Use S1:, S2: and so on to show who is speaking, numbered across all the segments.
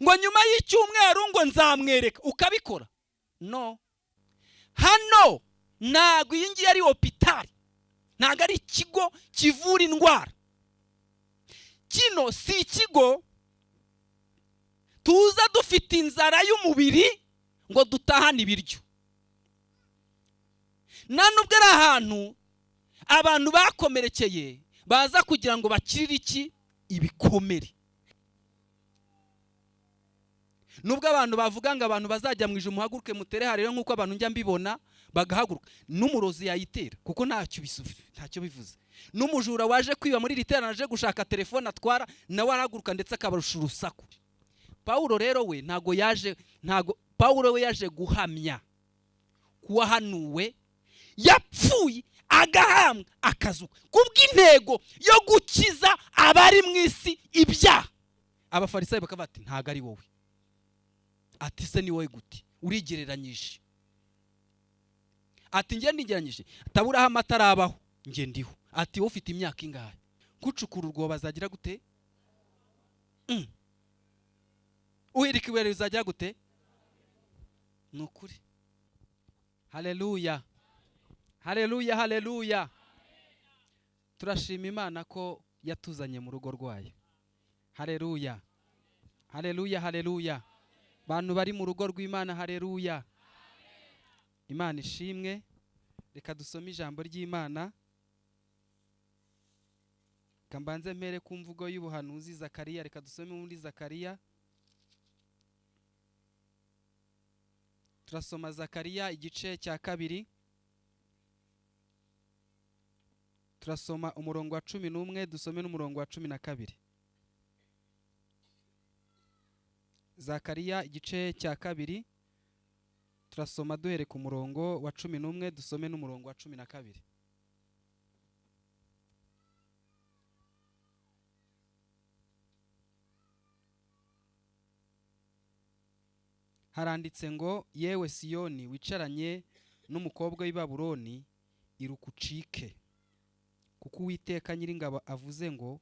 S1: Ngo nyuma y'icyumweru ngo nzamwereka, ukabikora. No, hano ntabwo iyi ngiyi ari hopitali, ntabwo ari ikigo kivura indwara. Kino si ikigo tuza dufite inzara y'umubiri ngo dutahane ibiryo. Nta nubwo ari ahantu abantu bakomerekeye baza kugira ngo bakirire iki? Ibikomere. Nubwo abantu bavuga ngo abantu bazajya mu ijuru muhaguruke mutere hariyo, nk'uko abantu njya mbibona bagahaguruka, n'umurozi yayitera kuko ntacyo bivuze. N'umujura waje kwiba muri iri teraniro aje gushaka telefone atwara, nawe arahaguruka ndetse akabarusha urusaku. Pawulo rero we ntago yaje, ntago Pawulo we yaje guhamya kuwahanuwe, yapfuye agahambwa akazuka kubw'intego yo gukiza abari mu isi ibyaha. Abafarisayo bakavuga ati ntago ari wowe, ati se ni wowe gute urigereranyije? Ati njye ndigereranyije, ataburaho atarabaho njye ndiho. Ati wowe ufite imyaka ingahe? Gucukura urwobo bazagira gute? Uhirika ibuye rizagira gute? Ni ukuri. Haleluya, haleluya, haleluya. Turashima Imana ko yatuzanye mu rugo rwayo. Haleluya, haleluya, haleluya. Bantu bari mu rugo rw'Imana, haleluya. Imana ishimwe. Reka dusome ijambo ry'Imana. Reka mbanze mpere ku mvugo y'ubuhanuzi Zakariya. Reka dusome muri Zakariya. Turasoma Zakariya igice cya 2. Turasoma umurongo wa 11, dusome n'umurongo wa 12. Zakariya igice cya 2, turasoma duhere ku murongo wa 11, dusome n'umurongo wa 12. Haranditse ngo yewe Siyoni wicaranye n'umukobwa w'i Babuloni, irukucike, kuko Uwiteka Nyiringabo avuze ngo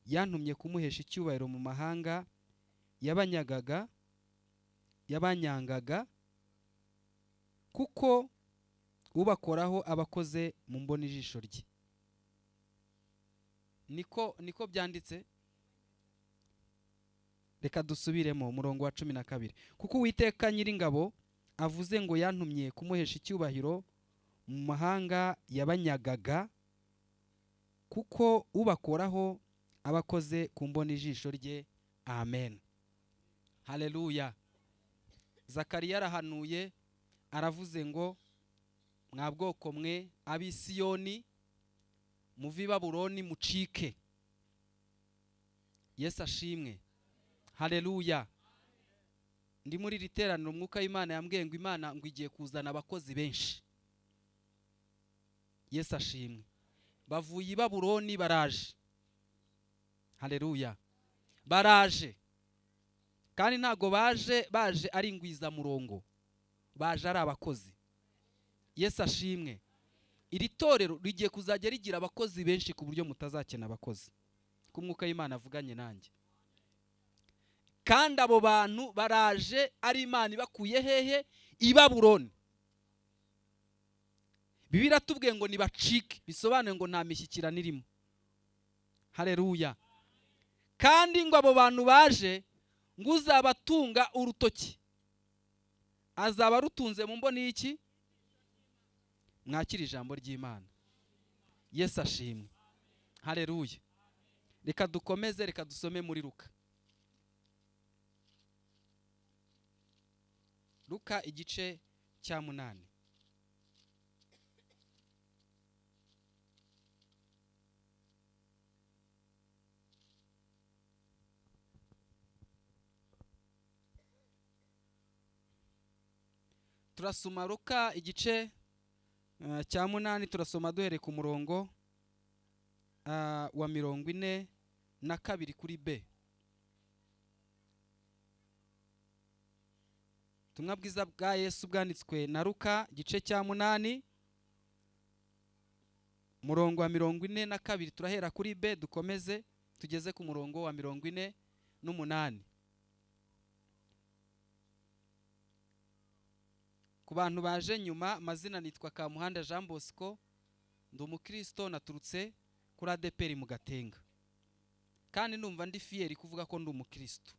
S1: yantumye kumuhesha icyubahiro mu mahanga yabanyangaga, kuko ubakoraho abakoze mu mboni ijisho rye. Niko byanditse. Reka dusubiremo umurongo wa 12. Kuko Uwiteka Nyiringabo avuze ngo yantumye kumuhesha icyubahiro mu mahanga yabanyagaga, kuko ubakoraho abakoze ku mboni ijisho rye. Amen. Haleluya. Zakariya arahanuye, aravuze ngo mwa bwoko mwe ab'Isiyoni, muve i Babuloni mucike. Yesu ashimwe. Haleluya. Ndi muri iri teraniro umwuka w'Imana yambwiye ngo Imana ngo igiye kuzana abakozi benshi. Yesu ashimwe. Bavuye i Babuloni baraje. Haleluya. Baraje. Kandi ntago baje ari ingwiza murongo, baje ari abakozi. Yesu ashimwe. Iri torero rigiye kuzajya rigira abakozi benshi ku buryo mutazakena abakozi. Ku mwuka w'Imana avuganye nanjye. Kandi abo bantu baraje ari Imana ibakuye hehe? I Babuloni. Bibiliya iratubwiye ngo nibacike, bisobanuye ngo nta mishyikirano irimo. Haleluya. Kandi ngo abo bantu baje ngo uzabatunga urutoki azaba rutunze mu mboni y'iki? Mwakira ijambo ry'Imana. Yesu ashimwe. Haleluya. Reka dukomeze, reka dusome muri Luka. Luka igice cya 8. Turasoma Luka igice cya 8, turasoma duhere ku murongo wa 42 kuri B. Ubutumwa bwiza bwa Yesu bwanditswe na Luka igice cya 8 murongo wa 42, turahera kuri B dukomeze tugeze ku murongo wa 48. Ku bantu baje nyuma, amazina nitwa Kamuhanda Jean Bosco, ndi umukristo, naturutse kuri ADEPR mu Gatenga, kandi ndumva ndi fier kuvuga ko ndi umukristo.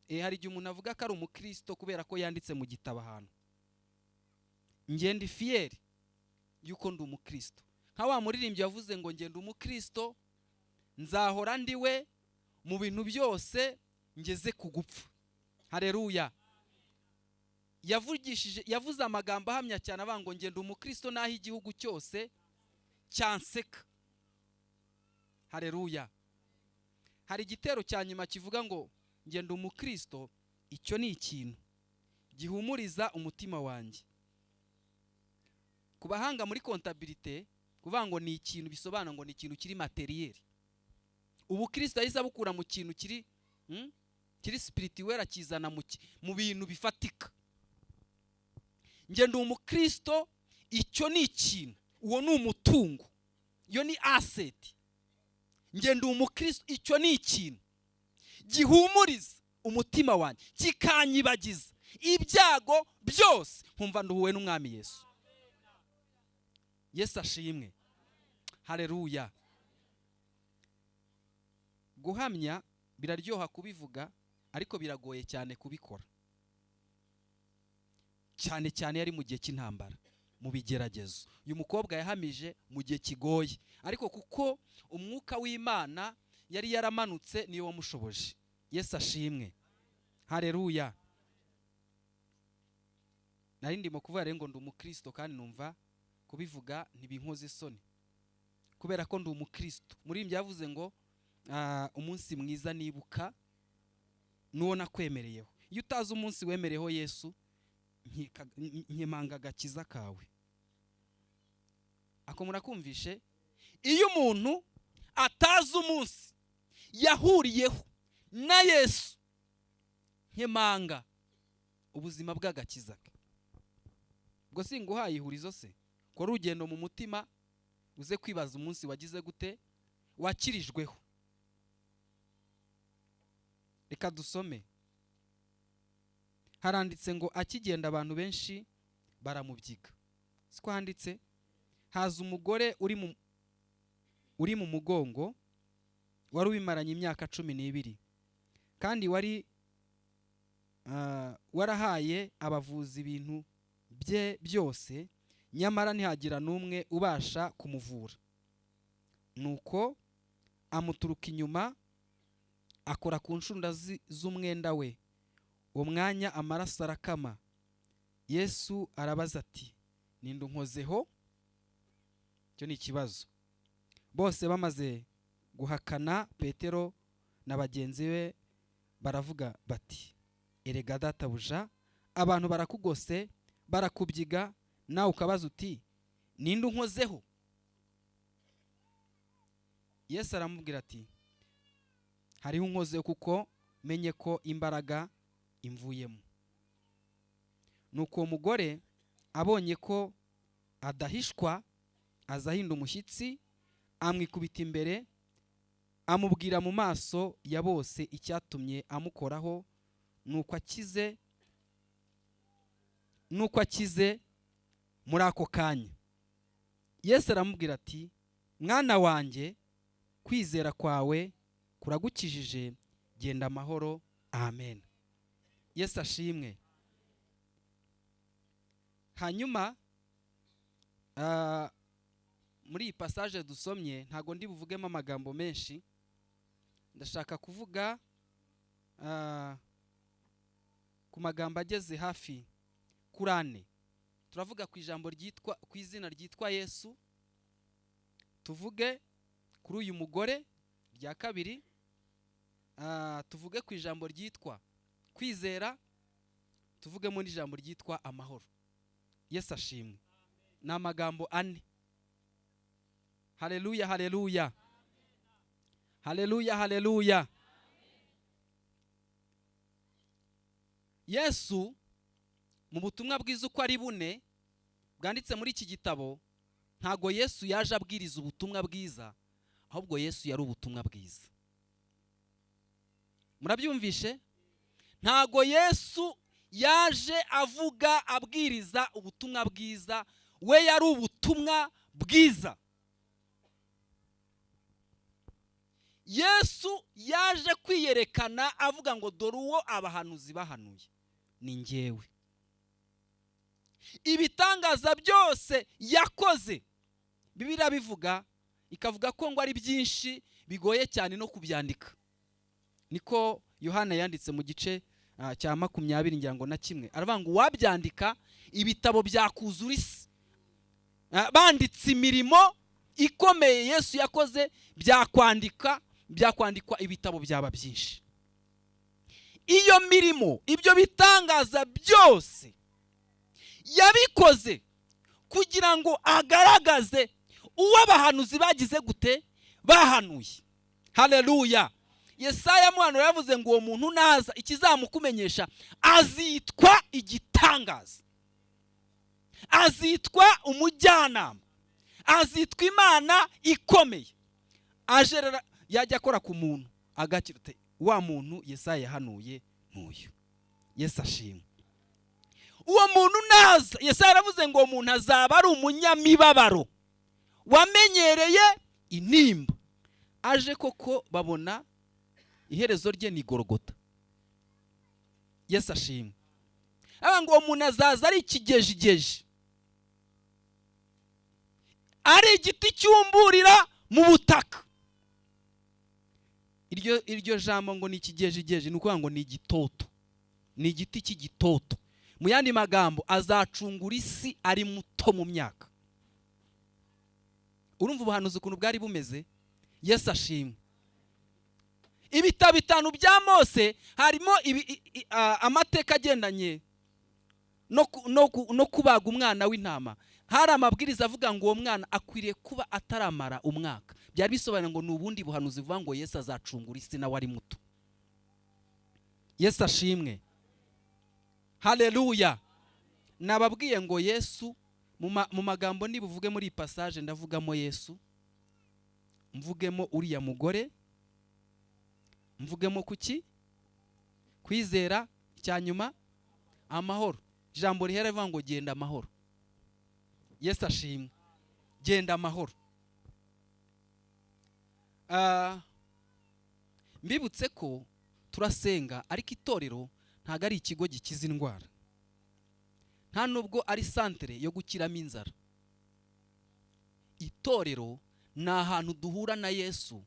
S1: Hari igihe umuntu avuga ko ari umukristo kubera ko yanditse mu gitabo ahantu. Njye ndi fier yuko ndi umukristo, nka wa muririmbyi wavuze ngo ngenda umukristo, nzahora ndi we mu bintu byose ngeze ku gupfa. Hareruya! Yavugishije, yavuze amagambo ahamya cyane, avuga ngo ngenda umukristo n'aho igihugu cyose cyanseka. Hareruya! Hari igitero cya nyuma kivuga ngo ngenda umukristo, icyo ni ikintu gihumuriza umutima wanjye. Ku bahanga muri comptabilité, kuvuga ngo ni ikintu bisobanura ngo ni ikintu kiri matériel. Ubukristo yahise abukura mu kintu kiri spirituel, akizana mu bintu bifatika. Njye ndi umukristo, icyo ni ikintu, uwo ni umutungo, iyo ni asset. Njye ndi umukristo, icyo ni ikintu gihumuriza umutima wanjye, kikanyibagiza ibyago byose, nkumva nduhuwe n'Umwami Yesu. Yesu ashimwe! Hareruya! Guhamya biraryoha kubivuga, ariko biragoye cyane kubikora, cyane cyane yari mu gihe cy'intambara, mu bigeragezo. Uyu mukobwa yahamije mu gihe kigoye, ariko kuko umwuka w'Imana yari yaramanutse, niyo wamushoboje. Yesu ashimwe! Hareruya! Nari ndimo kuvuga rero ngo ndi umukristo, kandi numva kubivuga ntibinkoze isoni kubera ko ndi umukristo. Muri ibi byavuze ngo umunsi mwiza nibuka n'uwo nakwemereyeho. Iyo utazi umunsi wemereyeho Yesu, nkemanga agakiza kawe. Ako murakumvishe? Iyo umuntu atazi umunsi yahuriyeho na Yesu, nkemanga ubuzima bw'agakiza ke. Ubwo singuhaye ihurizo se? Kora urugendo mu mutima, uze kwibaza umunsi wagize gute, wakirijweho. Reka dusome. Haranditse ngo akigenda, abantu benshi baramubyiga. Siko handitse? Haza umugore uri mu mugongo wari ubimaranye imyaka 12, kandi wari warahaye abavuzi ibintu bye byose, nyamara ntihagira n'umwe ubasha kumuvura. Nuko amuturuka inyuma, akora ku nshunda z'umwenda we. Uwo mwanya amaraso arakama. Yesu arabaza ati: "Ninde unkozeho?" Icyo ni ikibazo. Bose bamaze guhakana, Petero na bagenzi be baravuga bati: "Erega databuja, abantu barakugose, barakubyiga, nawe ukabaza uti: 'Ninde unkozeho?'" Yesu aramubwira ati: "Hariho unkozeho, kuko menye ko imbaraga imvuyemo." Nuko uwo mugore abonye ko adahishwa, aza ahinda umushyitsi, amwikubita imbere, amubwira mu maso ya bose icyatumye amukoraho, nuko akize muri ako kanya. Yesu aramubwira ati: "Mwana wanjye, kwizera kwawe kuragukijije, genda amahoro." Amen. Yesu ashimwe! Hanyuma muri iyi passage dusomye, ntabwo ndi buvugemo amagambo menshi. Ndashaka kuvuga ku magambo ageze hafi kuri ane. Turavuga ku ijambo ryitwa, ku izina ryitwa Yesu, tuvuge kuri uyu mugore rya kabiri, tuvuge ku ijambo ryitwa kwizera, tuvugemo n'ijambo ryitwa amahoro. Yesu ashimwe! Ni amagambo ane. Haleluya, haleluya, haleluya, haleluya! Yesu mu butumwa bwiza uko ari bune bwanditse muri iki gitabo, ntago Yesu yaje abwiriza ubutumwa bwiza, ahubwo Yesu yari ubutumwa bwiza. Murabyumvishe? Ntago Yesu Yaje avuga, abwiriza ubutumwa bwiza. We yari ubutumwa bwiza. Yesu yaje kwiyerekana avuga ngo dore uwo abahanuzi bahanuye ni njyewe. Ibitangaza byose yakoze, Bibiliya bivuga, ikavuga ko ngo ari byinshi bigoye cyane no kubyandika. Niko Yohana yanditse mu gice cya 21 ngira ngo na kimwe, aravuga ngo uwabyandika ibitabo byakuzura isi. Banditse imirimo ikomeye Yesu yakoze, byakwandikwa ibitabo byaba byinshi. Iyo mirimo, ibyo bitangaza byose yabikoze kugira ngo agaragaze uwo abahanuzi bagize gute, bahanuye. Haleluya. Yesaya muhanura yavuze ngo uwo muntu naza, ikizamukumenyesha azitwa igitangaza, azitwa umujyanama, azitwa Imana ikomeye. Aje rero yajya akora ku muntu agakira, ute wa muntu Yesaya yahanuye n'uyu. Yesu ashimwe. Uwo muntu naza, Yesaya yaravuze ngo uwo muntu azaba ari umunyamibabaro wamenyereye intimba. Aje koko babona iherezo rye ni Golgota. Yesu ashimwe. Aba ngo uwo muntu azaza ari ikigejigeji, ari igiti cyumburira mu butaka. Iryo jambo ngo ni ikigejigeji, ni ukuvuga ngo ni igitoto, ni igiti cy'igitoto. Mu yandi magambo azacungura isi ari muto mu myaka. Urumva ubuhanuzi ukuntu bwari bumeze? Yesu ashimwe. Ibitabo 5 bya Mose harimo amateka agendanye no kubaga umwana w'intama. Hari amabwiriza avuga ngo uwo mwana akwiriye kuba ataramara umwaka. Byari bisobanuye ngo ni ubundi buhanuzi buvuga ngo Yesu azacungura isi nawe ari muto. Yesu ashimwe. Haleluya. Nababwiye ngo Yesu mu magambo nibuvuge muri passage ndavugamo Yesu, mvugemo uriya mugore, mvugemo kuki kwizera, cya nyuma amahoro. Ijambo rihera rivuga ngo genda amahoro. Yesu ashimwe. Genda amahoro. Mbibutse ko turasenga, ariko itorero ntago ari ikigo gikiza indwara, nta nubwo ari santere yo gukiramo inzara. Itorero ni ahantu duhura na Yesu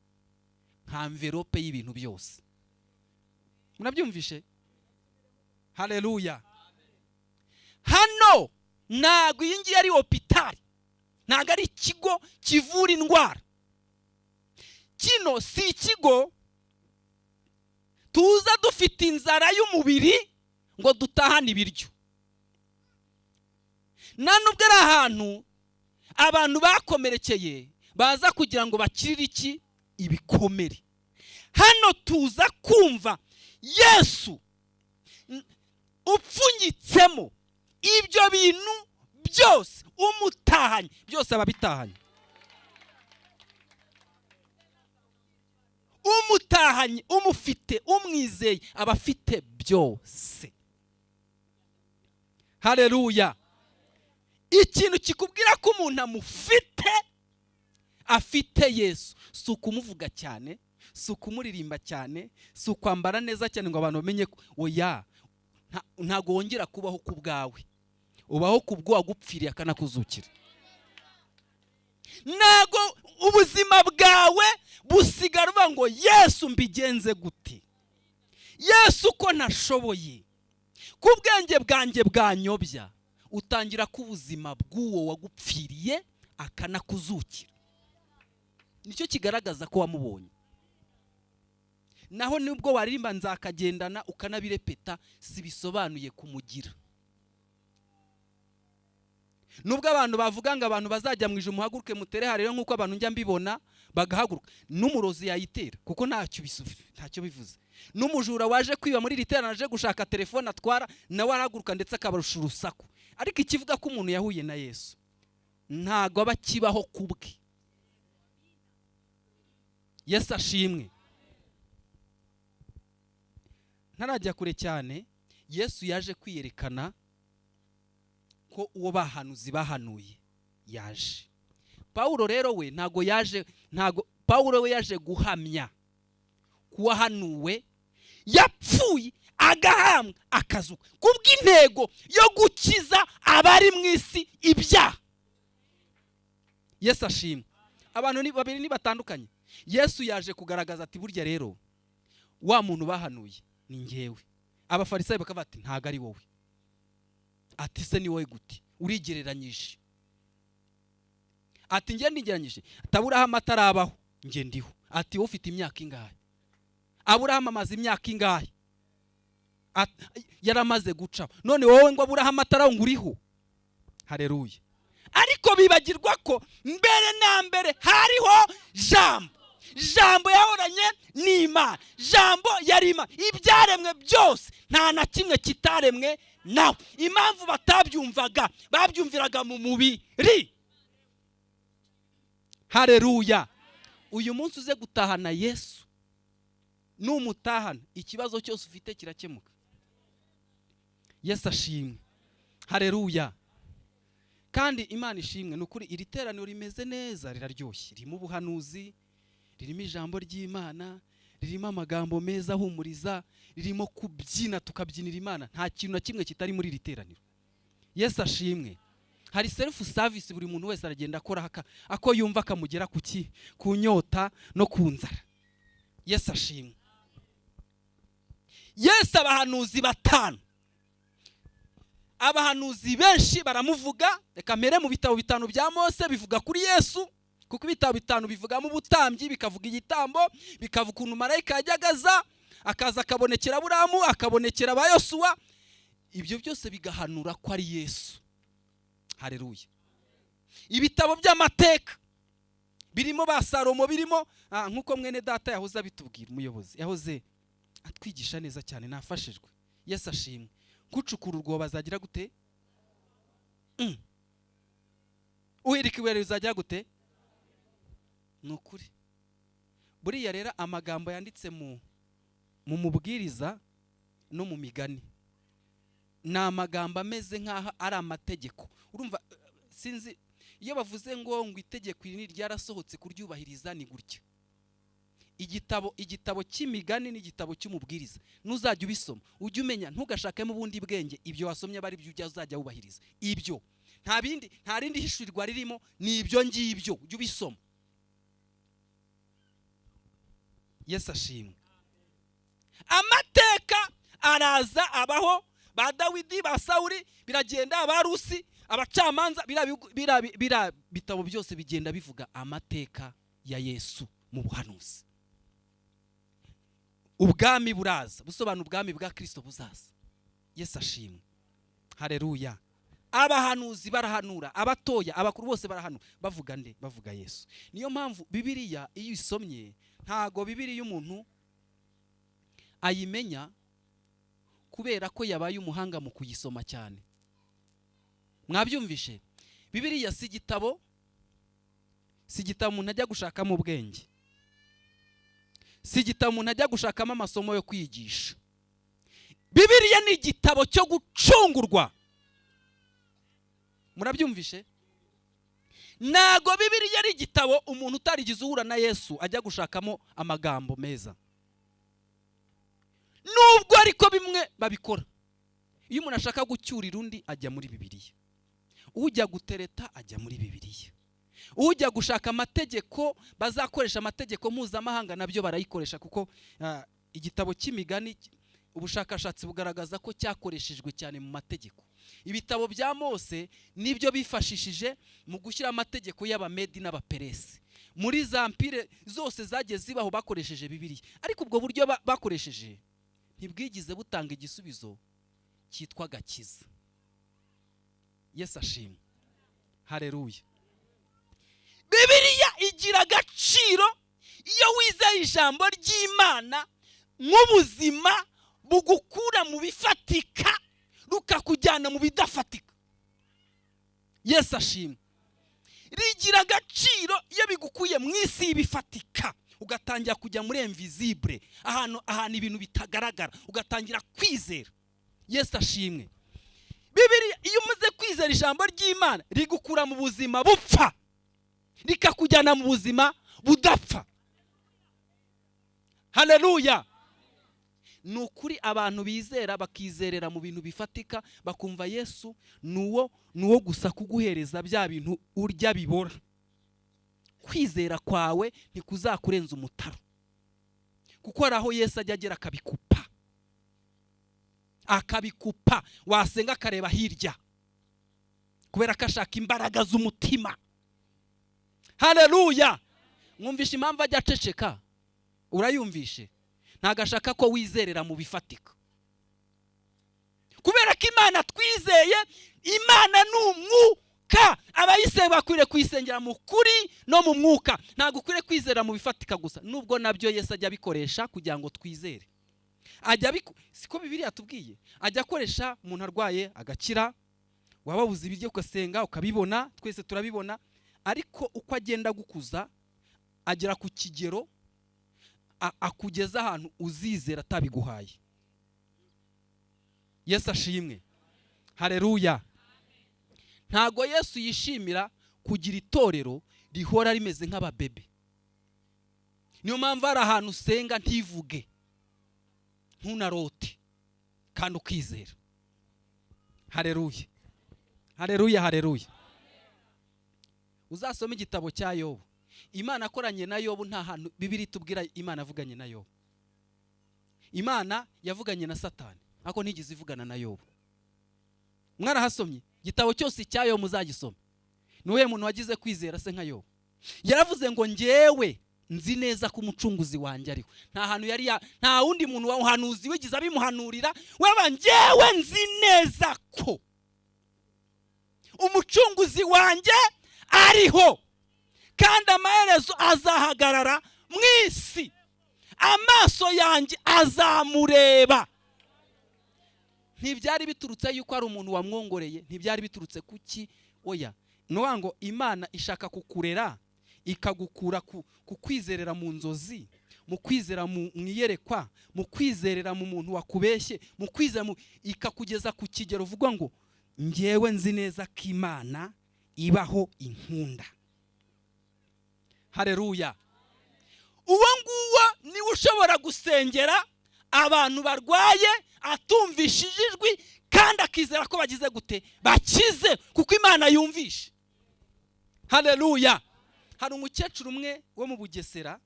S1: nka envelope y'ibintu byose. Murabyumvishe? Haleluya. Hano ntago iyi ngiyi ari hopitali, ntago ari ikigo kivura indwara. Kino si ikigo tuza dufite inzara y'umubiri ngo dutahane ibiryo. Nta nubwo ari ahantu abantu bakomerekeye baza kugira ngo bakirire iki ibikomere. Hano tuza kumva Yesu upfunyitsemo ibyo bintu byose, umutahanye byose ababitahanye, umutahanye, umufite, umwizeye abafite byose. Haleluya. Ikintu kikubwira ko umuntu amufite, afite Yesu, si ukumuvuga cyane, si ukumuririmba cyane, si ukwambara neza cyane ngo abantu bamenye ko oya, ntago wongera kubaho ku bwawe, ubaho ku bw'uwagupfiriye akanakuzukira. Ntago ubuzima bwawe busigara uvuga ngo Yesu mbigenze gute, Yesu ko ntashoboye, ku bwenge bwanjye bwanyobya. Utangira ko ubuzima bw'uwo wagupfiriye akanakuzukira, nicyo kigaragaza ko wamubonye. Naho nubwo waririmba nzakagendana ukanabirepeta, si bisobanuye kumugira. Nubwo abantu bavuga ngo abantu bazajya mu ijuru muhaguruke mutere haleluya, nk'uko abantu njya mbibona bagahaguruka, n'umurozi yayitera kuko ntacyo bivuze. N'umujura waje kwiba muri iri teraniro aje gushaka telefone atwara, nawe arahaguruka ndetse akabarusha urusaku. Ariko ikivuga ko umuntu yahuye na Yesu ntago aba akibaho kubwe. Yesu ashimwe. Ntarajya kure cyane, Yesu yaje kwiyerekana ko uwo bahanuzi bahanuye yaje. Pawulo rero we ntago yaje, ntago Pawulo we yaje guhamya kuwahanuwe yapfuye, agahambwa, akazuka kubw'intego yo gukiza abari mu isi ibyaha. Yesu ashimwe. Abantu ni babiri, ni batandukanye. Yesu yaje kugaragaza ati: "Burya rero wa muntu bahanuye ni ngewe." Abafarisayo bakavuga ati: "Ntago ari wowe." Ati: "Se ni wowe gute? Urigereranyije." Ati: "Njye nigereranyije?" Ati: "Aburahamu atarabaho njye ndiho." Ati: "Wowe ufite imyaka ingahe? Aburahamu amaze imyaka ingahe?" Yaramaze gucaho. None wowe ngo Aburahamu ataraho ngo uriho? Hareruya! Ariko bibagirwa ko mbere na mbere hariho Jambo, Jambo yahoranye n'Imana, Jambo yari Imana. Ibyaremwe byose nta na kimwe kitaremwe nawe. Impamvu batabyumvaga, babyumviraga mu mubiri. Hareruya! Uyu munsi uze gutahana Yesu. Numutahana, ikibazo cyose ufite kirakemuka. Yesu ashimwe. Hareruya! Kandi Imana ishimwe. Ni ukuri iri teraniro rimeze neza, riraryoshye, ririmo ubuhanuzi, ririmo ijambo ry'Imana, ririmo amagambo meza ahumuriza, ririmo kubyina tukabyinira Imana. Nta kintu na kimwe kitari muri iri teraniro. Yesu ashimwe. Hari self service, buri muntu wese aragenda akora ako yumva akamugera ku ki, ku nyota no ku nzara. Yesu ashimwe. Yesu, abahanuzi batanu, abahanuzi benshi baramuvuga. Reka mpere mu bitabo bitanu bya Mose bivuga kuri Yesu, kuko ibitabo bitanu bivugamo ubutambyi, bikavuga igitambo, bikavuga ukuntu marayika yajyaga aza, akaza akabonekera Aburahamu, akabonekera ba Yosuwa. Ibyo byose bigahanura ko ari Yesu. Hareruya! Ibitabo by'amateka birimo ba Salomo, birimo nk'uko mwene data yahoze abitubwira, umuyobozi yahoze atwigisha neza cyane, nafashijwe. Yesu ashimwe. Gucukura urwobo bazagira gute? Uhirika ibuye rizajya gute? Ni ukuri buriya rero amagambo yanditse mu Mubwiriza no mu Migani ni amagambo ameze nk'aho ari amategeko. Urumva, sinzi iyo bavuze ngo itegeko iri ni ryarasohotse, kuryubahiriza ni gutya. Igitabo cy'Imigani n'igitabo cy'Umubwiriza, nuzajya ubisoma ujye umenya, ntugashakemo ubundi bwenge. Ibyo wasomye aba ari byo uzajya wubahiriza. Ibyo nta bindi, nta rindi hishurirwa ririmo, ni ibyo ngibyo. Ujye ubisoma. Yesu ashimwe. Amateka araza abaho, ba Dawidi, ba Sawuri, biragenda, ba Rusi, abacamanza, biriya bitabo byose bigenda bivuga amateka ya Yesu mu buhanuzi. Ubwami buraza, busobanura ubwami bwa Kirisito buzaza. Yesu ashimwe. Hareruya! Abahanuzi barahanura, abatoya, abakuru, bose barahanura. Bavuga nde? Bavuga Yesu. Niyo mpamvu Bibiliya iyo uyisomye, ntago Bibiliya umuntu ayimenya kubera ko yabaye umuhanga mu kuyisoma cyane. Mwabyumvishe? Bibiliya si igitabo umuntu ajya gushakamo ubwenge, si igitabo umuntu ajya gushakamo amasomo yo kwigisha. Bibiliya ni igitabo cyo gucungurwa. Murabyumvishe? Ntago Bibiliya ari igitabo umuntu utarigize uhura na Yesu ajya gushakamo amagambo meza, nubwo ariko bimwe babikora. Iyo umuntu ashaka gucyurira undi ajya muri Bibiliya, ujya gutereta ajya muri Bibiliya, ujya gushaka amategeko bazakoresha, amategeko mpuzamahanga, nabyo barayikoresha, kuko igitabo cy'Imigani ubushakashatsi bugaragaza ko cyakoreshejwe cyane mu mategeko. Ibitabo bya Mose nibyo bifashishije mu gushyira amategeko y'Abamedi n'Abaperesi. Muri za empire zose zagiye zibaho bakoresheje Bibiliya, ariko ubwo buryo bakoresheje ntibwigize butanga igisubizo cyitwa agakiza. Yesu ashimwe. Hareruya! Bibiliya igira agaciro iyo wizeye ijambo ry'Imana nk'ubuzima bugukura mu bifatika rukakujyana mu bidafatika. Yesu ashimwe. Rigira agaciro iyo bigukuye mu isi y'ibifatika ugatangira kujya muri invisible, ahantu ibintu bitagaragara, ugatangira kwizera. Yesu ashimwe. Bibiliya, iyo umaze kwizera ijambo ry'Imana, rigukura mu buzima bupfa rikakujyana mu buzima budapfa. Haleluya! Ni ukuri, abantu bizera bakizerera mu bintu bifatika, bakumva Yesu ni uwo gusa kuguhereza bya bintu urya bibora, kwizera kwawe ntikuzakurenza umutaro, kuko hari aho Yesu ajya agera akabikupa, akabikupa. Wasenga akareba hirya, kubera ko ashaka imbaraga z'umutima. Haleluya! Mwumvishe impamvu ajya aceceka? Urayumvishe? Ntabwo ashaka ko wizerera mu bifatika, kubera ko Imana twizeye, Imana ni umwuka. Abayisenga bakwiriye kuyisengera mu kuri no mu mwuka. Ntabwo ukwiriye kwizera mu bifatika gusa, nubwo nabyo Yesu ajya abikoresha kugira ngo twizere. Ajya, siko Bibiliya tubwiye, ajya akoresha umuntu arwaye agakira, waba wabuze ibiryo ugasenga ukabibona, twese turabibona. Ariko uko agenda agukuza, agera ku kigero akugeza ahantu uzizera atabiguhaye. Yesu ashimwe. Hareruya! Ntago Yesu yishimira kugira itorero rihora rimeze nk'ababebe. Niyo mpamvu hari ahantu usenga ntivuge, ntunarote, kandi ukizera. Hareruya, hareruya, hareruya! Uzasome igitabo cya Yobu. Imana akoranye na Yobu, nta hantu Bibiliya itubwira Imana avuganye na Yobu. Imana yavuganye na Satani, ariko ntigeze ivugana na Yobu. Mwarahasomye? Igitabo cyose cya Yobu muzagisome. Ni uwuhe muntu wagize kwizera se nka Yobu? Yaravuze ngo: "Ngewe nzi neza ko Umucunguzi wanjye ariho." Nta hantu yari ya, nta wundi muntu wawuhanuzi wigize abimuhanurira. Waba ngewe nzi neza ko Umucunguzi wanjye ariho, kandi amaherezo azahagarara mu isi, amaso yanjye azamureba. Ntibyari biturutse yuko ari umuntu wamwongoreye, ntibyari biturutse kuki, oya. Ni ukuvuga ngo Imana ishaka kukurera, ikagukura ku kwizerera mu nzozi, mu kwizera mu iyerekwa, mu kwizerera mu muntu wakubeshye, mu kwizera ikakugeza ku kigero uvuga ngo: "Ngewe nzi neza ko Imana ibaho, inkunda." Hareruya! Uwo nguwo niwe ushobora gusengera abantu barwaye atumvishije ijwi, kandi akizera ko bagize gute? Bakize, kuko Imana yumvishe. Hareruya! Hari umukecuru umwe wo mu Bugesera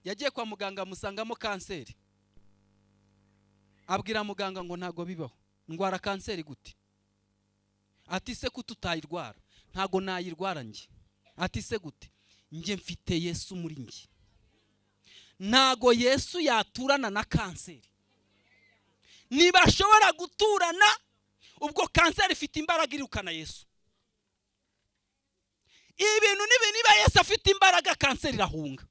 S1: yagiye kwa muganga, amusangamo kanseri. Abwira muganga ngo: "Ntabwo bibaho, ndwara kanseri gute?" Ati: "Se ko tutayirwara?" "Ntabwo nayirwara njye." Ati: "Se gute?" "Njye mfite Yesu muri njye, ntago Yesu yaturana na kanseri, ntibashobora guturana." Ubwo kanseri ifite imbaraga irukana Yesu. Ibintu nibi, niba Yesu afite imbaraga, kanseri irahunga.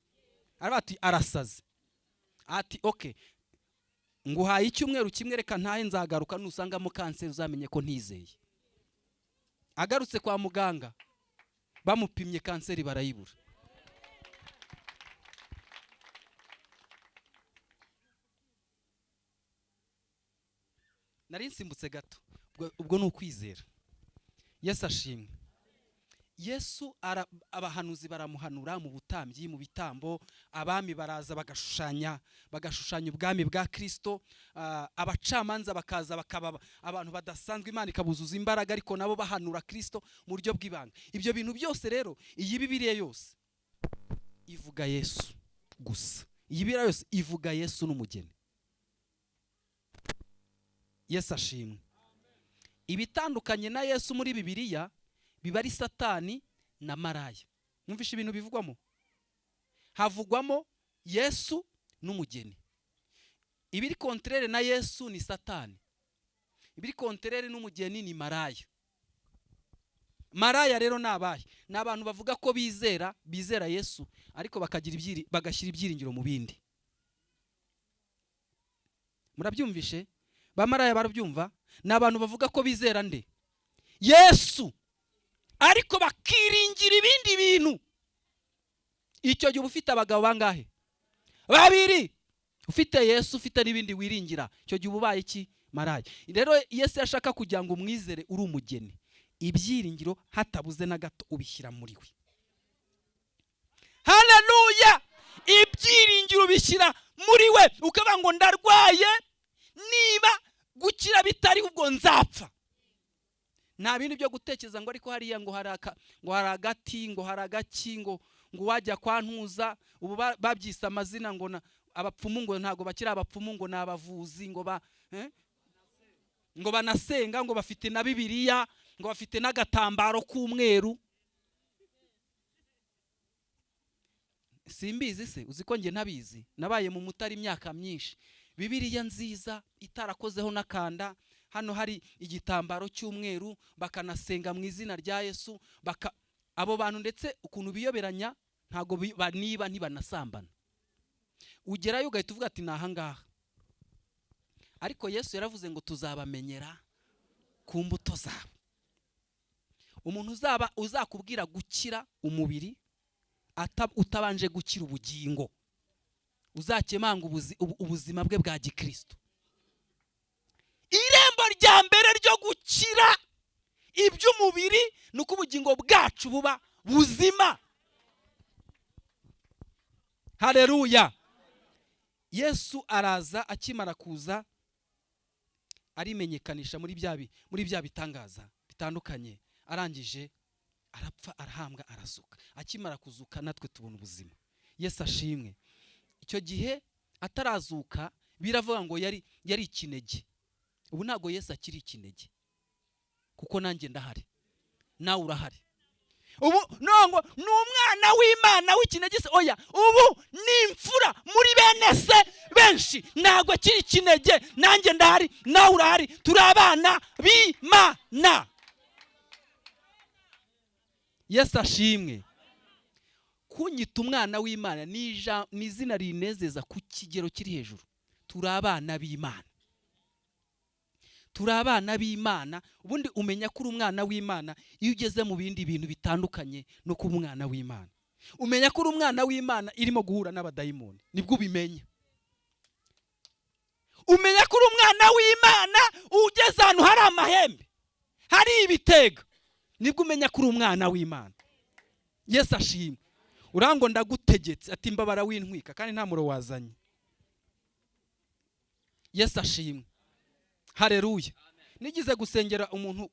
S1: Aravuga ati: "Arasaze." Ati: "Okay, nguhaye icyumweru kimwe, reka ntahe, nzagaruka, nusangamo kanseri uzamenye ko ntizeye." Agarutse kwa muganga, bamupimye kanseri barayibura. Nari nsimbutse gato. Ubwo ni ukwizera. Yesu ashimwe. Yesu abahanuzi baramuhanura mu butambyi, mu bitambo, abami baraza bagashushanya ubwami bwa Kristo, abacamanza bakaza bakaba abantu badasanzwe, Imana ikabuzuza imbaraga, ariko nabo bahanura Kristo mu buryo bw'ibanga. Ibyo bintu byose rero, iyi Bibiliya yose ivuga Yesu gusa. Iyi Bibiliya yose ivuga Yesu n'umugeni. Yesu ashimwe. Ibitandukanye na Yesu muri Bibiliya biba ari Satani na maraya. Mwumvishe ibintu bivugwamo? Havugwamo Yesu n'umugeni. Ibiri contraire na Yesu ni Satani, ibiri contraire n'umugeni ni maraya. Maraya rero ni abahe? Ni abantu bavuga ko bizera Yesu, ariko bagashyira ibyiringiro mu bindi. Murabyumvishe? Ba maraya barabyumva? Ni abantu bavuga ko bizera nde? Yesu, ariko bakiringira ibindi bintu. Icyo gihe uba ufite abagabo bangahe? Babiri. Ufite Yesu, ufite n'ibindi wiringira, icyo gihe uba ubaye iki? Maraya. Rero Yesu yashaka kugira ngo umwizere uri umugeni, ibyiringiro hatabuze na gato ubishyira muri we. Haleluya! Ibyiringiro ubishyira muri we, ukavuga ngo ndarwaye, niba gukira bitari ubwo nzapfa. Nta bindi byo gutekereza ngo ariko hariya ngo hari aka, ngo hari agati, ngo hari agaki, ngo wajya kwa ntuza. Ubu babyise amazina ngo abapfumu, ngo ntabwo bakiri abapfumu, ngo ni abavuzi, ngo ba, ngo banasenga, ngo bafite na Bibiliya, ngo bafite n'agatambaro k'umweru. Simbizi se, uzi ko njye ntabizi, nabaye mu Mutara imyaka myinshi. Bibiliya nziza itarakozeho n'akanda, hano hari igitambaro cy'umweru, bakanasenga mu izina rya Yesu, abo bantu ndetse ukuntu biyoberanya ntago niba ntibanasambana. Ugerayo ugahita uvuga ati ni ahangaha. Ariko Yesu yaravuze ngo tuzabamenyera ku mbuto zabo. Umuntu uzakubwira gukira umubiri utabanje gukira ubugingo, uzakemanga ubuzima bwe bwa gikristo. Irembo rya mbere ryo gukira iby'umubiri ni uko ubugingo bwacu buba buzima. Haleluya. Yesu araza, akimara kuza arimenyekanisha muri bya bitangaza bitandukanye, arangije arapfa, arahambwa, arazuka. Akimara kuzuka natwe tubona ubuzima. Yesu ashimwe. Icyo gihe atarazuka biravuga ngo yari ikinege. Ubu ntago Yesu akiri ikinege, kuko nanjye ndahari, nawe urahari. Ubu nongo ni umwana w'Imana w'ikinege se? Oya, ubu ni imfura muri bene se benshi, ntago akiri ikinege. Nanjye ndahari, nawe urahari, turi abana b'Imana. Yesu ashimwe. Kunyita umwana w'Imana ni izina rinezeza ku kigero kiri hejuru. Turi abana b'Imana, turi abana b'Imana. Ubundi umenya ko uri umwana w'Imana iyo ugeze mu bindi bintu bitandukanye no kuba umwana w'Imana. Umenya ko uri umwana w'Imana irimo guhura n'abadayimoni, nibwo ubimenya. Umenya ko uri umwana w'Imana ugeze ahantu hari amahembe, hari ibitego, nibwo umenya ko uri umwana w'Imana. Yesu ashimwe. Urango ndagutegetse ati mbabara wintwika, kandi nta muro wazanye. Yesu ashimwe. Haleluya. Nigize gusengera umuntu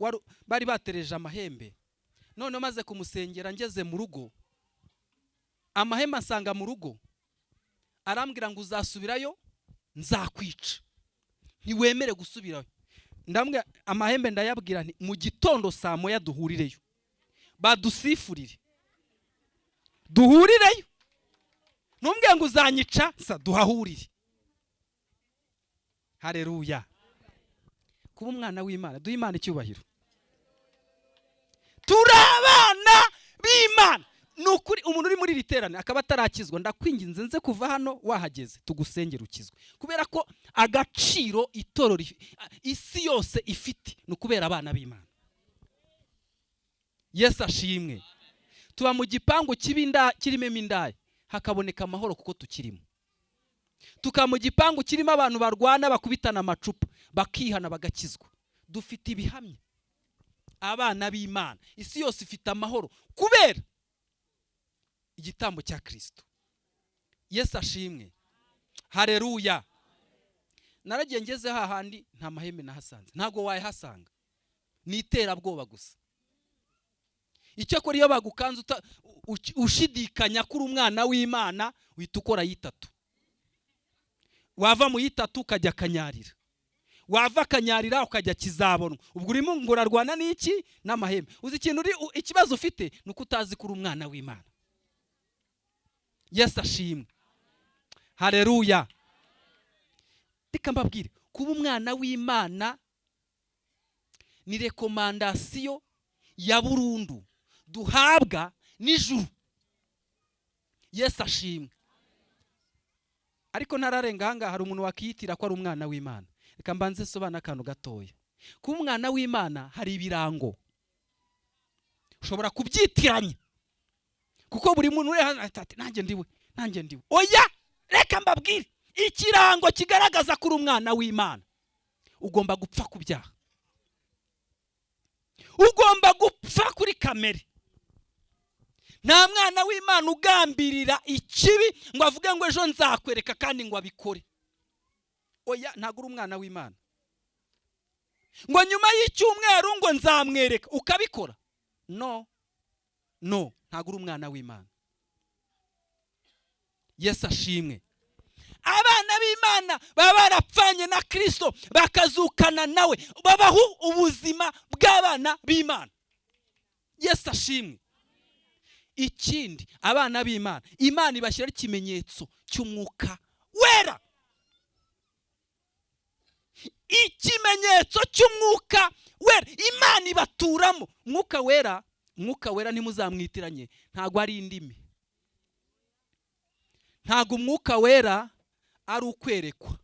S1: bari batereje amahembe, none maze kumusengera ngeze mu rugo, amahembe asanga mu rugo, arambwira ngo uzasubirayo nzakwica, ntiwemere gusubirayo. Ndambwira amahembe, ndayabwira nti mu gitondo saa moya duhurireyo, badusifurire, duhurireyo. Ntumbwire ngo uzanyica, sa duhahurire. Haleluya. Kuba umwana w'Imana, duhe Imana icyubahiro. Turi abana b'Imana. Ni ukuri umuntu uri muri iri terane akaba atarakizwa, ndakwinginze nze kuva hano wahageze tugusengere ukizwe, kubera ko agaciro itorero isi yose ifite ni ukubera abana b'Imana. Yesu ashimwe. Tuba mu gipangu kirimo indaya, hakaboneka amahoro kuko tukirimo. Tukaba mu gipangu kirimo abantu barwana bakubitana amacupa, bakihana bagakizwa. Dufite ibihamya, abana b'Imana. Isi yose ifite amahoro kubera igitambo cya Kristo. Yesu ashimwe. Haleluya. Naragiye ngeze hahandi nta mahembe nahasanze, ntago wayahasanga, ni iterabwoba gusa. Icyakora iyo bagukanze ushidikanya ko uri umwana w'Imana, uhita ukora yitatu. Wava mu yitatu ukajya Kanyarira, wava Kanyarira ukajya Kizabonwa. Ubwo urimo ngo urarwana n'iki? N'amahembe. Uzi ikintu uri, ikibazo ufite ni uko utazi ko uri umwana w'Imana. Yesu ashimwe. Haleluya. Reka mbabwire, kuba umwana w'Imana ni rekomandasiyo ya burundu duhabwa n'ijuru. Yesu ashimwe. Ariko ntararenga ahangaha, hari umuntu wakiyitira ko ari umwana w'Imana. Reka mbanze nsobanure akantu gatoya. Kuba umwana w'Imana hari ibirango ushobora kubyitiranya, kuko buri muntu uri hano ati nanjye ndiwe, nanjye ndiwe. Oya, reka mbabwire, Ikirango kigaragaza ko uri umwana w'Imana, ugomba gupfa ku byaha, ugomba gupfa kuri kamere. Nta mwana w'Imana ugambirira ikibi ngo avuge ngo ejo nzakwereka kandi ngo abikore. Oya, ntabwo uri umwana w'Imana. Ngo nyuma y'icyumweru ngo nzamwereka, ukabikora. No, no, ntabwo uri umwana w'Imana. Yesu ashimwe. Abana b'Imana baba barapfanye na Kristo bakazukana nawe, babaho ubuzima bw'abana b'Imana. Yesu ashimwe. Ikindi, abana b'Imana, Imana ibashyiraho ikimenyetso cy'umwuka wera. Ikimenyetso cy'umwuka wera, Imana ibaturamo mwuka wera. Mwuka wera ntimuzamwitiranye, ntabwo ari indimi, ntabwo umwuka wera ari ukwerekwa.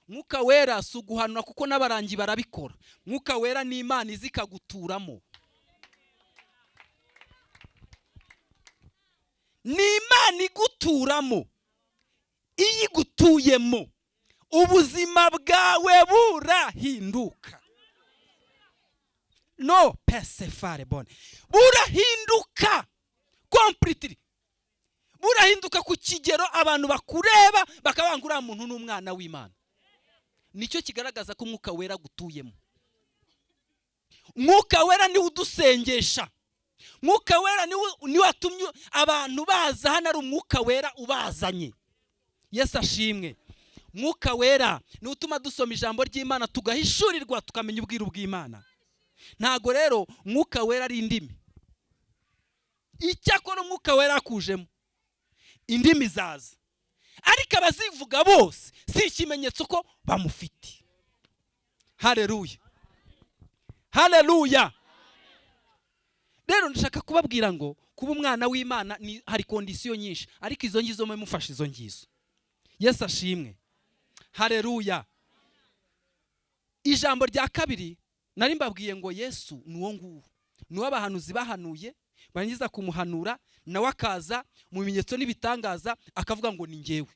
S1: Mwuka wera si uguhanura, kuko n'abarangi barabikora. Mwuka wera ni Imana iza ikaguturamo, ni Imana iguturamo. Iyo igutuyemo ubuzima bwawe burahinduka. No pesefare bone, burahinduka completely, burahinduka ku kigero abantu bakureba bakavuga ngo uriya muntu ni umwana w'Imana. Nicyo kigaragaza ko umwuka wera agutuyemo. Umwuka wera niwe udusengesha, mwuka wera niwe watumye abantu baza hano, ari umwuka wera ubazanye. Yesu ashimwe. Mwuka wera niwe utuma dusoma ijambo ry'Imana tugahishurirwa, tukamenya ubwiru bw'Imana. Ntago rero mwuka wera ari indimi. Icyakora umwuka wera akujemo indimi zaza, ariko abazivuga bose si ikimenyetso ko bamufite. Haleluya, haleluya. Rero ndashaka kubabwira ngo kuba umwana w'Imana ni hari condition nyinshi, ariko izo ngizo mwe mufashe izo ngizo. Yesu ashimwe. Haleluya. Ijambo rya kabiri nari mbabwiye ngo Yesu ni uwo nguwo, ni uwo abahanuzi bahanuye, barangiza kumuhanura nawe akaza mu bimenyetso n'ibitangaza akavuga ngo ni njyewe.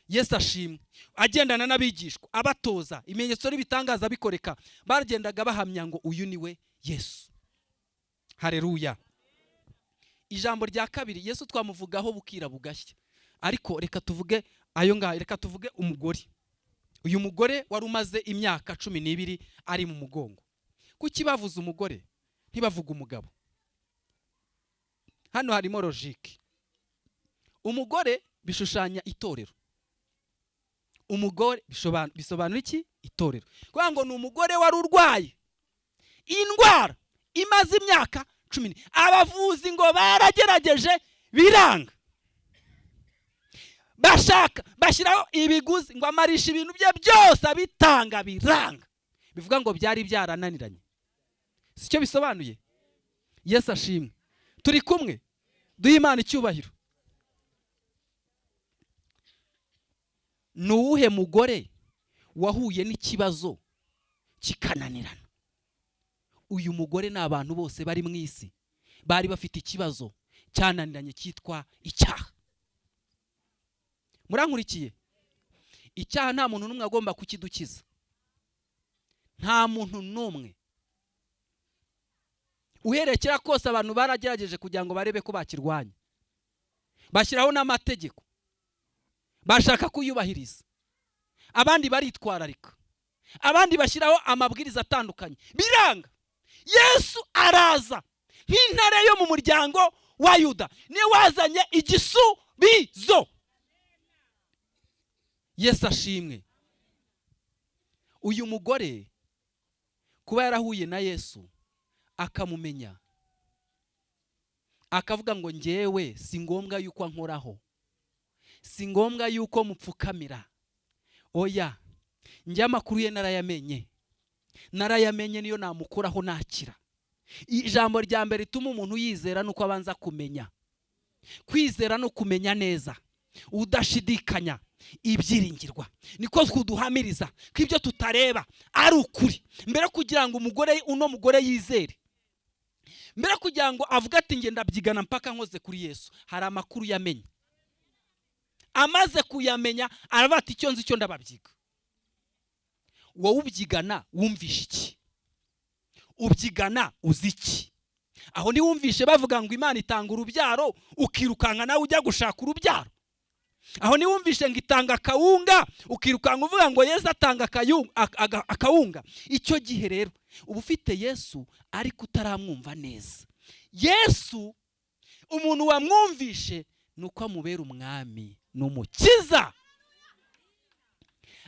S1: Yesu ashimwe. Agendana n'abigishwa abatoza, ibimenyetso n'ibitangaza bikoreka, bagendaga bahamya ngo uyu ni we Yesu. Haleluya. Ijambo rya kabiri, Yesu twamuvugaho bukira bugashya, ariko reka tuvuge ayo ngayo, reka tuvuge umugore. Uyu mugore wari umaze imyaka 12 ari mu mugongo. Kuki bavuze umugore ntibavuga umugabo? Hano harimo logique. Umugore bishushanya itorero. Umugore bisobanura iki? Itorero. Kuvuga ngo ni umugore wari urwaye indwara imaze imyaka 10. Abavuzi ngo baragerageje biranga, bashaka bashyiraho ibiguzi ngo amarisha ibintu bye byose abitanga biranga. Bivuga ngo byari byarananiranye. Sicyo bisobanuye? Yesu ashimwe. Turi kumwe, duhe Imana icyubahiro. Ni uwuhe mugore wahuye n'ikibazo kikananirana? Uyu mugore ni abantu bose bari mu isi bari bafite ikibazo cyananiranye cyitwa icyaha. Murankurikiye? Icyaha nta muntu n'umwe agomba kukidukiza, nta muntu n'umwe. Uhereye kera kose abantu baragerageje kugira ngo barebe ko bakirwanya, bashyiraho n'amategeko, bashaka kuyubahiriza, abandi baritwararika, abandi bashyiraho amabwiriza atandukanye, biranga. Yesu araza nk'intare yo mu muryango wa Yuda, niwe wazanye igisubizo. Yesu ashimwe. Uyu mugore kuba yarahuye na Yesu akamumenya, akavuga ngo njyewe si ngombwa yuko ankoraho, si ngombwa yuko mupfukamira, oya, njye amakuru ye narayamenye, narayamenye niyo namukoraho nakira. Ijambo rya mbere rituma umuntu yizera nuko abanza kumenya. Kwizera no kumenya neza udashidikanya ibyiringirwa, niko kuduhamiriza ko ibyo tutareba ari ukuri. Mbere kugira ngo umugore, uno mugore yizere, mbere kugira ngo avuge ati njye ndabyigana mpaka nkoze kuri Yesu, hari amakuru yamenye. Amaze kuyamenya aravuga ati: "Icyo nzi cyo ndababyiga." Wowe ubyigana wumvishe iki? Ubyigana uzi iki? Aho ntiwumvishe bavuga ngo Imana itanga urubyaro, ukirukanka nawe ujya gushaka urubyaro? Aho ntiwumvishe ngo itanga akawunga, ukirukanka uvuga ngo Yesu atanga akawunga? Icyo gihe rero uba ufite Yesu ariko utaramwumva neza. Yesu, umuntu wamwumvishe, ni uko amubera umwami n'umukiza,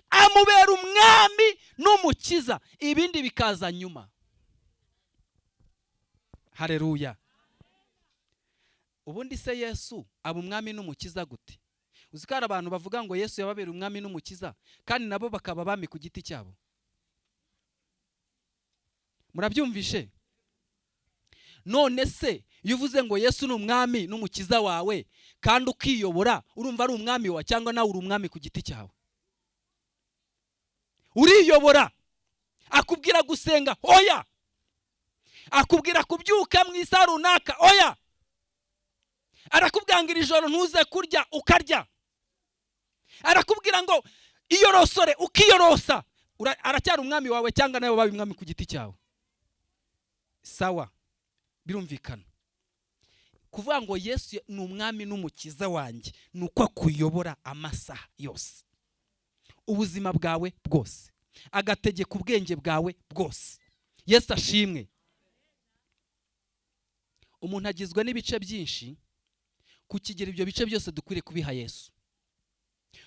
S1: amubera umwami n'umukiza, ibindi bikaza nyuma. Hareruya! Ubundi se Yesu aba umwami n'umukiza gute? Uzi ko hari abantu bavuga ngo Yesu yababera umwami n'umukiza, kandi nabo bakaba abami ku giti cyabo? Murabyumvishe? None se iyo uvuze ngo Yesu ni umwami n'umukiza wawe kandi ukiyobora, urumva ari umwami wawe cyangwa nawe uri umwami ku giti cyawe? Uriyobora. Akubwira gusenga? Oya. Akubwira kubyuka mu isaha runaka? Oya. Arakubwira ngo iri joro ntuze kurya, ukarya. Arakubwira ngo iyorosore, ukiyorosa. Aracyari umwami wawe cyangwa nawe wabaye umwami ku giti cyawe? Sawa, birumvikana. Kuvuga ngo Yesu ni umwami n'umukiza wanjye ni uko akuyobora amasaha yose, ubuzima bwawe bwose, agategeka ubwenge bwawe bwose. Yesu ashimwe. Umuntu agizwe n'ibice byinshi. Ku kigero ibyo bice byose dukwiriye kubiha Yesu.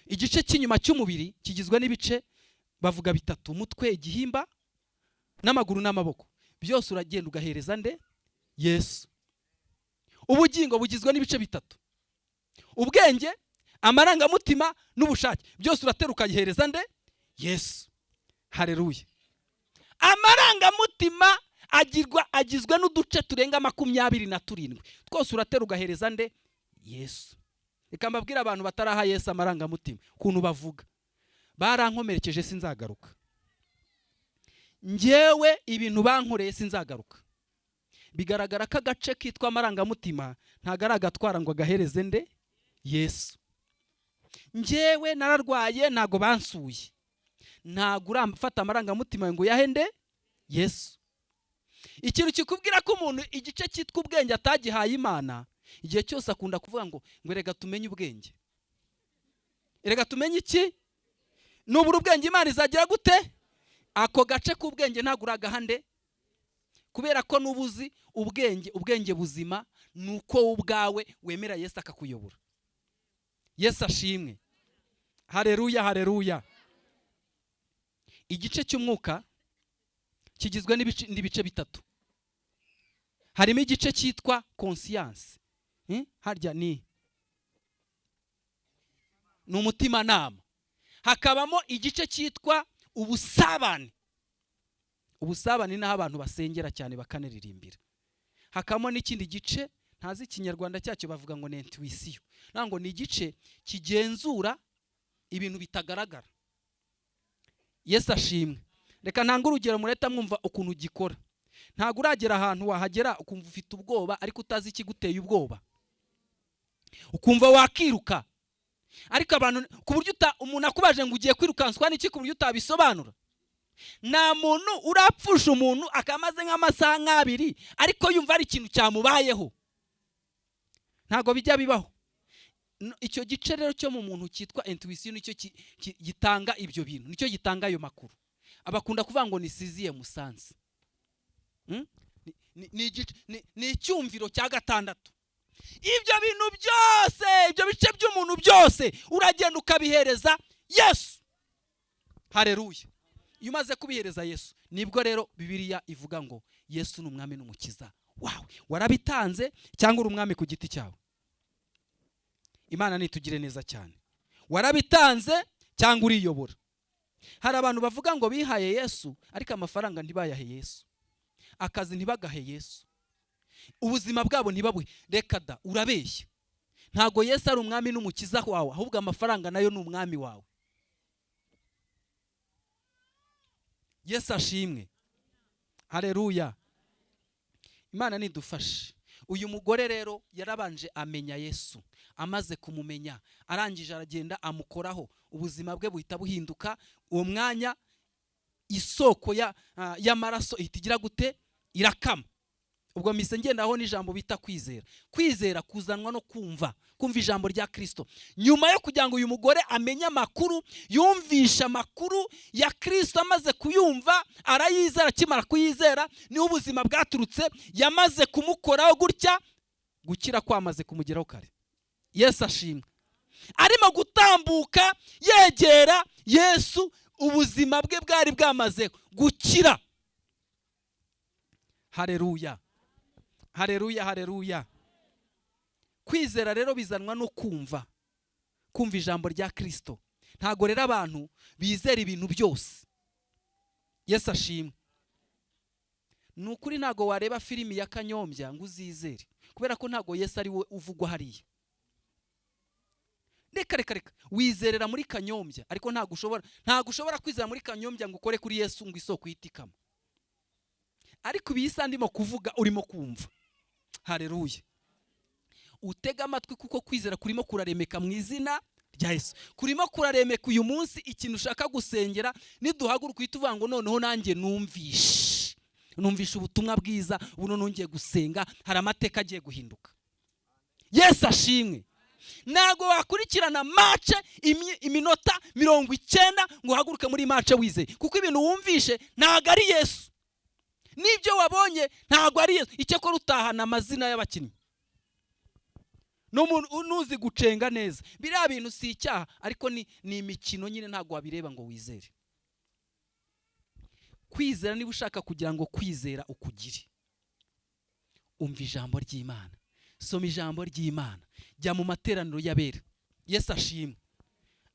S1: Igice cy'inyuma cy'umubiri kigizwe n'ibice bavuga bitatu: umutwe, igihimba n'amaguru n'amaboko. Byose uragenda ugahereza nde? Yesu. Ubugingo bugizwe n'ibice bitatu: ubwenge, amarangamutima n'ubushake. Byose uratera ukayihereza nde? Yesu. Hareruya! Amarangamutima agizwe n'uduce turenga 27. Twose uratera ugahereza nde? Yesu. Reka mbabwire, abantu bataraha Yesu amarangamutima, ukuntu bavuga: "Barankomerekeje, sinzagaruka. Njyewe ibintu bankoreye, sinzagaruka." Bigaragara ko agace kitwa amarangamutima ntabwo ari agatwara ngo agahereze nde? Yesu. "Njyewe nararwaye, ntabwo bansuye." Ntabwo urafata amarangamutima ngo uyahe nde? Yesu. Ikintu kikubwira ko umuntu igice cyitwa ubwenge atagihaye Imana, igihe cyose akunda kuvuga ngo "Reka tumenye ubwenge, reka tumenye iki." Nubura ubwenge, Imana izagira gute? Ako gace k'ubwenge ntabwo uragaha nde? Kubera ko nuba uzi ubwenge, ubwenge buzima ni uko wowe ubwawe wemera Yesu akakuyobora. Yesu ashimwe. Hareruya, hareruya! Igice cy'umwuka kigizwe n'ibice bitatu. Harimo igice cyitwa conscience. Harya ni umutimanama. Hakabamo igice cyitwa ubusabane. Ubusabane ni aho abantu basengera cyane, bakanaririmbira. Hakabamo n'ikindi gice ntazi ikinyarwanda cyacyo, bavuga ngo ni intuition, ngo ni igice kigenzura ibintu bitagaragara. Yesu ashimwe. Reka ntange urugero mureta mwumva ukuntu gikora. Ntabwo uragera ahantu, wahagera ukumva ufite ubwoba ariko utazi ikiguteye ubwoba, ukumva wakiruka, ariko abantu ku buryo umuntu akubaje ngo ugiye kwirukanswa n'iki, ku buryo utabisobanura? Nta muntu urapfusha umuntu akamaze nk'amasaha nk'abiri ariko yumva ari ikintu cyamubayeho? Ntabwo bijya bibaho. Icyo gice rero cyo mu muntu cyitwa intuition nicyo gitanga ibyo bintu, nicyo gitanga ayo makuru. Abakunda kuvuga ngo ni sixième sens. Ni icyumviro cya gatandatu. Ibyo bintu byose, ibyo bice by'umuntu byose, uragenda ukabihereza Yesu. Hareruya! Iyo umaze kubihereza Yesu, nibwo rero Bibiliya ivuga ngo Yesu ni umwami n'umukiza wawe. Warabitanze cyangwa uri umwami ku giti cyawe? Imana nitugire neza cyane. Warabitanze cyangwa uriyobora? Hari abantu bavuga ngo bihaye Yesu, ariko amafaranga ntibayahe Yesu, akazi ntibagahe Yesu, ubuzima bwabo ntibabuhe. Reka da, urabeshya. Ntabwo Yesu ari umwami n'umukiza wawe, ahubwo amafaranga nayo ni umwami wawe. Yesu ashimwe. Hareruya! Imana nidufashe. Uyu mugore rero yarabanje amenya Yesu. Amaze kumumenya, arangije aragenda amukoraho, ubuzima bwe buhita buhinduka. Uwo mwanya isoko y'amaraso ihita igira gute? Irakama. Ubwo mise ngendaho n'ijambo bita kwizera. Kwizera kuzanwa no kumva, kumva ijambo rya Kirisito. Nyuma yo kugira ngo uyu mugore amenye amakuru, yumvisha amakuru ya Kirisito, amaze kuyumva arayizera. Akimara kuyizera niho ubuzima bwaturutse. Yamaze kumukoraho gutya, gukira kwamaze kumugeraho kare. Yesu ashimwe. Arimo gutambuka yegera Yesu, ubuzima bwe bwari bwamaze gukira. Hareruya, hareruya, hareruya. Kwizera rero bizanwa no kumva, kumva ijambo rya Kirisito. Ntabwo rero abantu bizera ibintu byose. Yesu ashimwe. Ni ukuri, ntabwo wareba filimi ya Kanyombya ngo uzizere, kubera ko ntabwo Yesu ari we uvugwa hariya. Reka, reka, reka. Wizerera muri Kanyombya, ariko ntabwo ushobora kwizera muri Kanyombya ngo ukore kuri Yesu ngo isoko ihite ikama. Ariko ibi isa ndimo kuvuga urimo kumva. Hareruya. Utega amatwi, kuko kwizera kurimo kuraremeka mu izina rya Yesu, kurimo kuraremeka uyu munsi. Ikintu ushaka gusengera, niduhaguruka uhita uvuga ngo: "Noneho nanjye numvishe ubutumwa bwiza, ubu noneho ngiye gusenga, hari amateka agiye guhinduka." Yesu ashimwe. Ntabwo wakurikirana match iminota 90 ngo uhaguruke muri match wizeye, kuko ibintu wumvishe ntabwo ari Yesu, n'ibyo wabonye ntabwo ari Yesu. Icyakora utahana amazina y'abakinnyi n'umuntu nuzi gucenga neza. Biriya bintu si icyaha, ariko ni imikino nyine, ntabwo wabireba ngo wizere. Kwizera, niba ushaka kugira ngo kwizera ukugire, umva ijambo ry'Imana, soma ijambo ry'Imana, jya mu materaniro y'abera. Yesu ashimwe.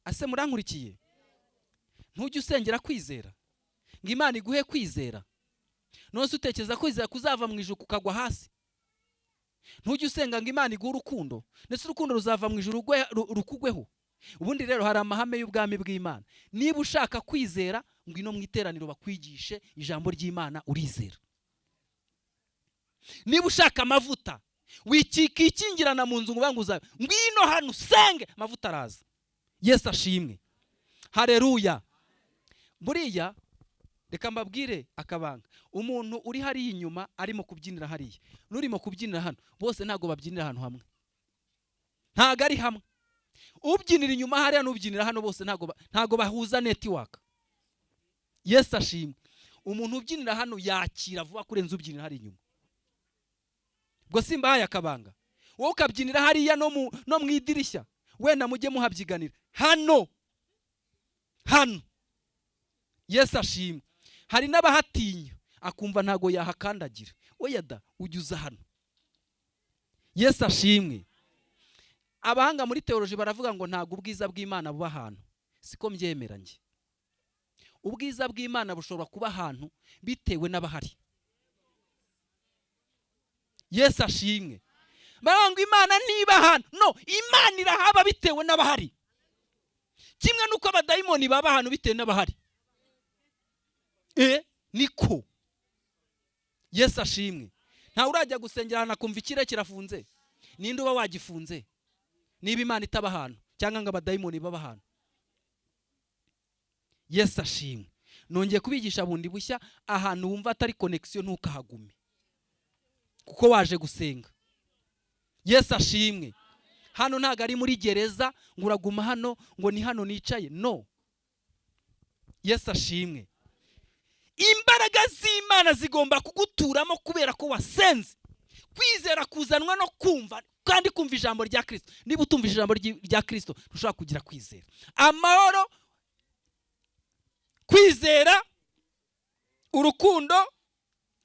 S1: Ase murankurikiye? Ntujye usengera kwizera ngo Imana iguhe kwizera? None se utekereza kwizera kuzava mu ijuru kukagwa hasi? Ntujye usenga ngo Imana iguhe urukundo? Ndetse urukundo ruzava mu ijuru rukugweho? Ubundi rero hari amahame y'ubwami bw'Imana. Niba ushaka kwizera, ngwino mu iteraniro bakwigishe ijambo ry'Imana, urizera. Niba ushaka amavuta, wikingirana mu nzu ngo uzabe, ngwino hano usenge, amavuta araza. Yesu ashimwe. Hareruya. Buriya reka mbabwire akabanga: umuntu uri hariya inyuma arimo kubyinira hariya n'urimo kubyinira hano, bose ntabwo babyinira ahantu hamwe, ntabwo ari hamwe. Ubyinira inyuma hariya n'ubyinira hano, bose ntabwo bahuza network. Yesu ashimwe. Umuntu ubyinira hano yakira vuba kurenza ubyinira hariya inyuma. Ubwo simbahaye akabanga? Wowe ukabyinira hariya no mu idirishya, wenda mujye muhabyiganira. Hano, hano, Yesu ashimwe, hari n'abahatinya, akumva ntabwo yahakandagira. Oya da, ujya uza hano. Yesu ashimwe. Abahanga muri théologie baravuga ngo ntabwo ubwiza bw'Imana buba ahantu. Siko mbyemera njye. Ubwiza bw'Imana bushobora kuba ahantu bitewe n'abahari. Yesu ashimwe. Baravuga ngo Imana niba ahantu, no Imana irahaba bitewe n'abahari, kimwe n'uko abadayimoni baba ahantu bitewe n'abahari. Niko. Yesu ashimwe. Ntawe urajya gusengera ahantu akumva ikirere kirafunze? Ninde uba wagifunze niba Imana itaba ahantu cyangwa ngo abadayimoni baba ahantu? Yesu ashimwe. Nongeye kubigisha bundi bushya: ahantu wumva atari connexion, ntukahagume, kuko waje gusenga. Yesu ashimwe. Hano ntabwo ari muri gereza ngo uraguma hano, ngo ni hano nicaye. No, Yesu ashimwe. Imbaraga z'Imana zigomba kuguturamo kubera ko wasenze. Kwizera kuzanwa no kumva, kandi kumva ijambo rya Kirisito. Niba utumva ijambo rya Kirisito, ntushobora kugira kwizera. Amahoro, kwizera, urukundo,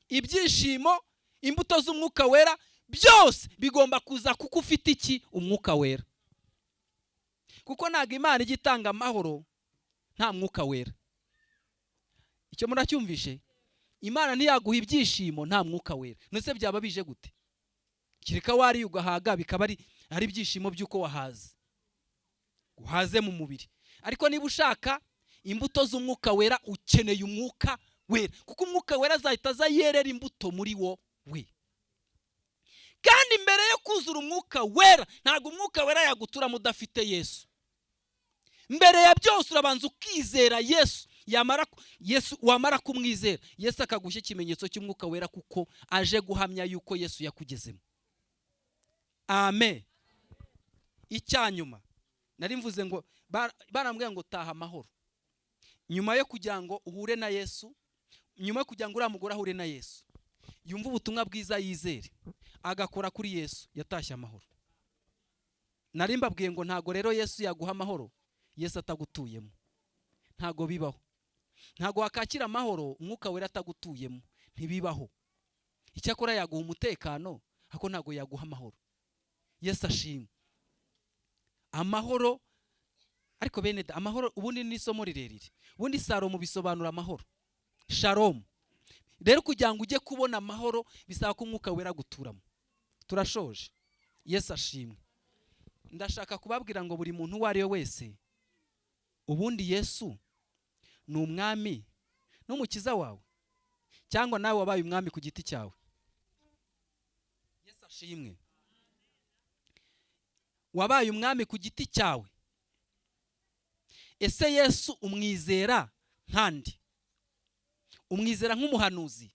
S1: ibyishimo, imbuto z'Umwuka Wera, byose bigomba kuza kuko ufite iki? Umwuka Wera. Kuko ntabwo Imana ijya itanga amahoro nta Mwuka Wera. Icyo muracyumvishe? Imana ntiyaguha ibyishimo nta Mwuka Wera. Ndetse byaba bije gute? Kereka wariye ugahaga, bikaba ari ibyishimo by'uko wahaze, uhaze mu mubiri. Ariko niba ushaka imbuto z'Umwuka Wera, ukeneye Umwuka Wera, kuko Umwuka Wera azahita aza yerera imbuto muri wo we. Kandi mbere yo kuzura Umwuka Wera, ntabwo Umwuka Wera yaguturamo udafite Yesu. Mbere ya byose urabanza ukizera Yesu. Yamara Yesu, wamara kumwizera, Yesu akaguha ikimenyetso cy'Umwuka Wera, kuko aje guhamya yuko Yesu yakugezemo. Amen. Icyanyuma nari mvuze ngo barambwira ngo taha amahoro. Nyuma yo kugira ngo uhure na Yesu, nyuma yo kugira ngo uriya mugore ahure na Yesu, yumve ubutumwa bwiza, yizere, agakora kuri Yesu, yatashye amahoro. Nari mbabwiye ngo ntago rero Yesu yaguha amahoro Yesu atagutuyemo. Ntago bibaho. Ntago wakakira amahoro Umwuka Wera atagutuyemo, ntibibaho. Icyakora yaguha umutekano, ariko ntago yaguha amahoro. Yesu ashimwe. Amahoro ariko, bene da, amahoro ubundi ni isomo rirerire. Ubundi salomo bisobanura amahoro, shalom. Rero kugira ngo ujye kubona amahoro bisaba ko Umwuka Wera aguturamo. Turashoje. Yesu ashimwe. Ndashaka kubabwira ngo buri muntu uwo ari we wese, ubundi Yesu ni umwami n'umukiza wawe, cyangwa nawe wabaye umwami ku giti cyawe? Yesu ashimwe. Wabaye umwami ku giti cyawe? Ese Yesu umwizera nkandi? Umwizera nk'umuhanuzi?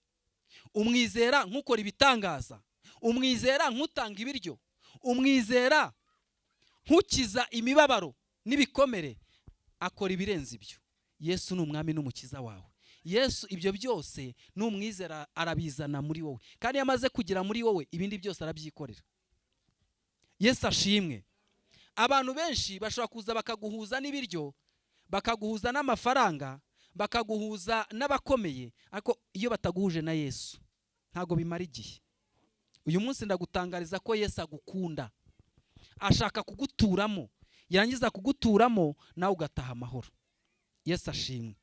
S1: Umwizera nk'ukora ibitangaza? Umwizera nk'utanga ibiryo? Umwizera nk'ukiza imibabaro n'ibikomere? Akora ibirenze ibyo. Yesu ni umwami n'umukiza wawe. Yesu ibyo byose numwizera arabizana muri wowe, kandi iyo amaze kugera muri wowe, ibindi byose arabyikorera. Yesu ashimwe. Abantu benshi bashobora kuza bakaguhuza n'ibiryo, bakaguhuza n'amafaranga, bakaguhuza n'abakomeye, ariko iyo bataguhuje na Yesu ntabwo bimara igihe. Uyu munsi ndagutangariza ko Yesu agukunda, ashaka kuguturamo, yarangiza kuguturamo nawe ugataha amahoro. Yesu ashimwe.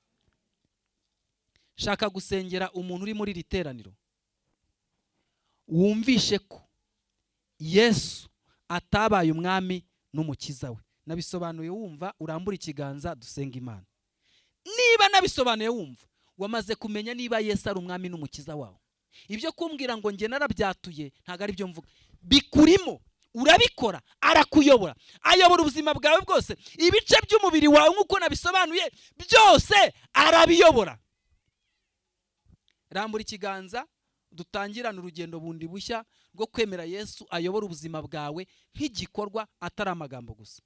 S1: Shaka gusengera umuntu uri muri iri teraniro wumvishe ko Yesu atabaye umwami n'umukiza we. Nabisobanuye wumva? Urambura ikiganza dusenga Imana. Niba nabisobanuye wumva, wamaze kumenya niba Yesu ari umwami n'umukiza wawe. Ibyo kumbwira ngo njye narabyatuye ntabwo ari byo mvuga. Bikurimo, urabikora, arakuyobora, ayobora ubuzima bwawe bwose, ibice by'umubiri wawe nk'uko nabisobanuye byose arabiyobora. Rambura ikiganza dutangirane urugendo bundi bushya rwo kwemera Yesu ayobora ubuzima bwawe nk'igikorwa, atari amagambo gusa.